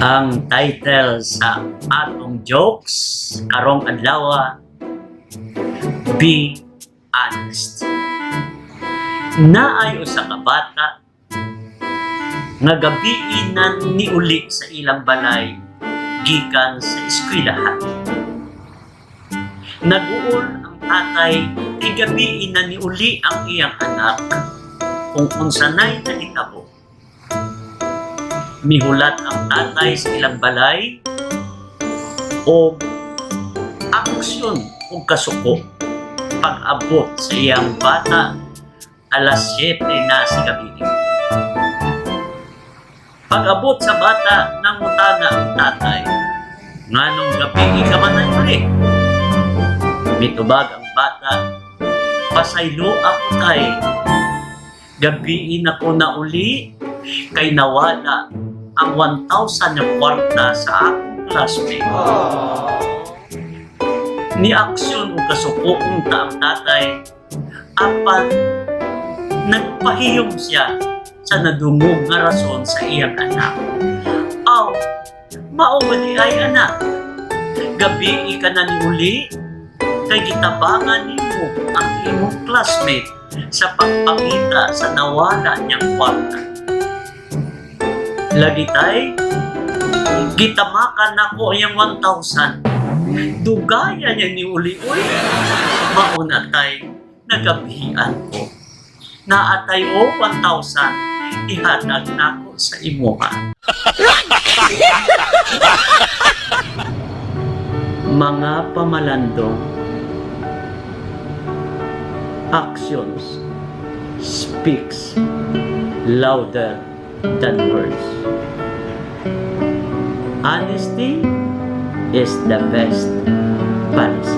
Ang title sa atong jokes karong adlaw, "Be Honest." Naay usa ka bata nga gabii na niuli sa ilang balay gikan sa eskwelahan. Naguol ang tatay kay gabii na niuli ang iyang anak kung unsa nay nahitabo. Mihulat ang tatay sa ilang balay og aksyon og kasuko pag-abot sa iyang bata, alas 7 na sa gabi. Pag-abot sa bata, nangutana ang tatay, "Nganong gabii ka man uli?" Mitubag ang bata, "Pasaylo ako, tay. Gabii na ko nauli kay nawala ang 1,000 na kwarta sa akong classmate." Ni aksyon og kasuko unta ang tatay, apan nagpahiyom siya sa nadungog nga rason sa iyang anak. "Aw, mao ba diay, anak? Gabii ka na niuli kay gitabangan nimo ang imong classmate sa pagpangita sa nawala niyang kwarta. Lagi, tay, gitamakan nako iyang 1,000. Dugaya niya niuli uy. Mao na, tay, nagabian ko. Naa tay o 1,000, ihatag nako sa imuha." Mga pamalandong, actions speaks louder than words. Honesty is the best policy.